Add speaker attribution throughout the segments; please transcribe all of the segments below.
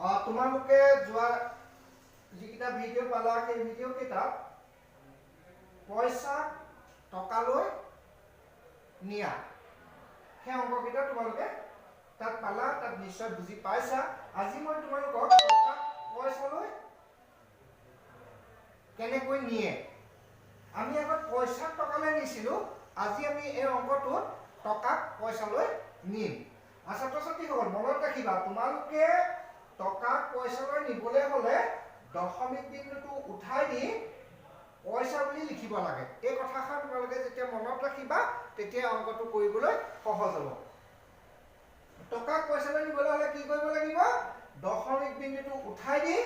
Speaker 1: তোমালোকে যোৱা যিকেইটা ভিডিঅ' পালা, সেই ভিডিঅ' কেইটাত পইচা টকালৈ নিয়া সেই অংককেইটা তোমালোকে তাত পালা, তাত নিশ্চয় বুজি পাইছা। আজি মই তোমালোকক টকা পইচালৈ কেনেকৈ নিয়ে, আমি আগত পইচা টকালৈ নিছিলোঁ, আজি আমি এই অংকটোত টকাক পইচালৈ নিম। ছাত্ৰ ছাত্ৰীসকল মনত ৰাখিবা, তোমালোকে টকাক পইচালৈ নিবলৈ হ'লে দশমিক বিন্দুটো উঠাই দি পইচা বুলি লিখিব লাগে। এই কথাষাৰ তোমালোকে যেতিয়া মনত ৰাখিবা তেতিয়া অংকটো কৰিবলৈ সহজ হ'ব। টকাক পইচালৈ নিবলৈ হ'লে কি কৰিব লাগিব? দশমিক বিন্দুটো উঠাই দি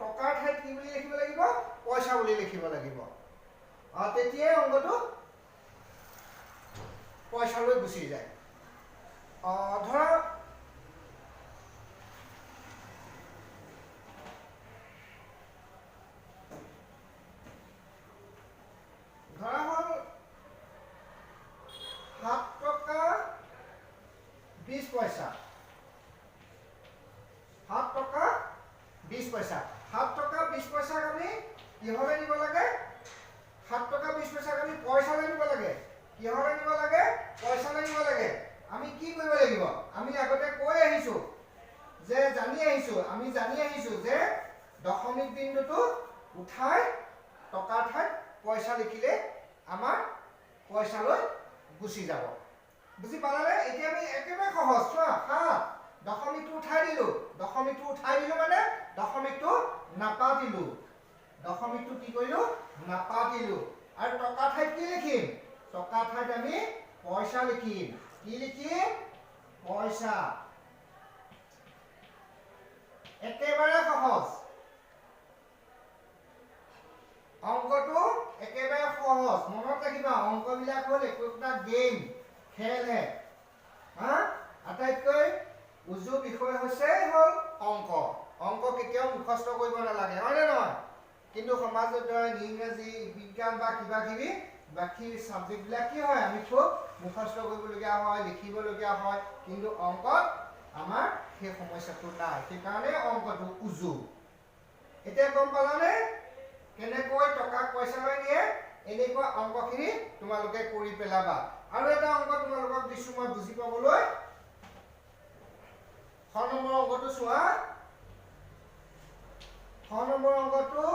Speaker 1: টকাৰ ঠাইত কি বুলি লিখিব লাগিব? পইচা বুলি লিখিব লাগিব। তেতিয়াই অংকটো পইচালৈ গুচি যায়। ধৰা ধৰা হ'ল 7 টকা 20 পইচা, 7 টকা 20 পইচা, 7 টকা 20 পইচাক আমি কিহলৈ নিব লাগে? 7 টকা 20 পইচাক আমি পইচালৈ নিব লাগে। কিহলৈ নিব লাগে? পইচালৈ নিব লাগে। আমি কি কৰিব লাগিব? আমি আগতে কৈ আহিছোঁ যে জানি আহিছোঁ, আমি জানি আহিছোঁ যে দশমিক বিন্দুটো উঠাই টকাৰ ঠাইত পইচা লিখিলে আমাৰ পইচালৈ গুচি যাব। বুজি পালানে? এতিয়া আমি একেবাৰে সহজ। চোৱা, 7 দশমিকটো উঠাই দিলোঁ, দশমিকটো উঠাই দিলোঁ মানে দশমিকটো নাপাতিলোঁ, দশমিকটো কি কৰিলোঁ? নাপাতিলোঁ। আৰু টকা ঠাইত কি লিখিম? টকা ঠাইত আমি পইচা লিখিম। কি লিখিম? পইচা। একেবাৰে সহজ অংকটো, একেবাৰে সহজ। মনত ৰাখিবা, অংকবিলাক হ'ল একো একোটা গেম, খেলহে। হা, আটাইতকৈ উজু বিষয় হৈছে হ'ল অংক। অংক কেতিয়াও মুখস্থ কৰিব নালাগে, হয়নে নহয়? কিন্তু সমাজ অধ্যয়ন, ইংৰাজী, বিজ্ঞান বা কিবা কিবি বাকী ছাবজেক্টবিলাক কি হয়, আমি খুব মুখস্থ কৰিবলগীয়া হয়, লিখিবলগীয়া হয়। কিন্তু অংকত আমাৰ সেই সমস্যাটো নাই, সেইকাৰণে অংকটো উজু। এতিয়া গম পালানে কেনেকৈ টকা পইচালৈ নিয়ে? এনেকুৱা অংকখিনি তোমালোকে কৰি পেলাবা। আৰু এটা অংক তোমালোকক দিছোঁ মই বুজি পাবলৈ। 6 নম্বৰ অংকটো চোৱা। 6 নম্বৰ অংকটো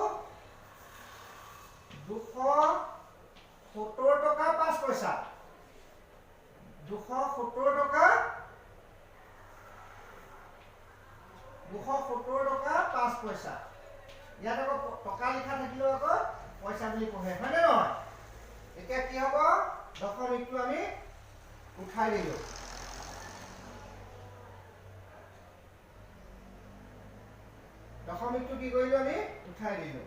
Speaker 1: 270 টকা 5 পইচা, 270 টকা, 270 টকা 5 পইচা। ইয়াত আকৌ টকা লিখা থাকিলেও আকৌ পইচা বুলি পঢ়ে, হয়নে নহয়? এতিয়া কি হ'ব? দশমিকটো আমি উঠাই দিলোঁ। দশমিকটো কি কৰিলোঁ আমি? উঠাই দিলোঁ।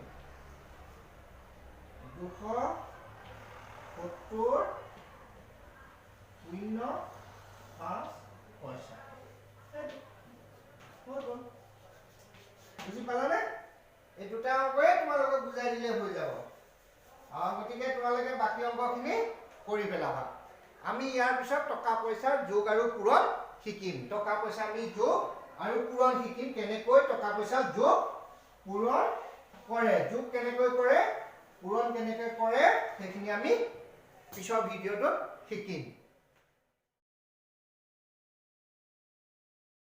Speaker 1: 270 0 5 পইচা। হৈ গ'ল। বুজি পালানে? এই দুটা অংকয়ে তোমালোকক বুজাই দিলে হৈ যাব। গতিকে তোমালোকে বাকী অংকখিনি কৰি পেলাবা। আমি ইয়াৰ পিছত টকা পইচাৰ যোগ আৰু পূৰণ শিকিম। টকা পইচা আমি যোগ আৰু পূৰণ শিকিম, কেনেকৈ টকা পইচা যোগ পূৰণ কৰে, যোগ কেনেকৈ কৰে, পূৰণ কেনেকৈ কৰে, সেইখিনি আমি পিছৰ ভিডিঅ'টোত শিকিম।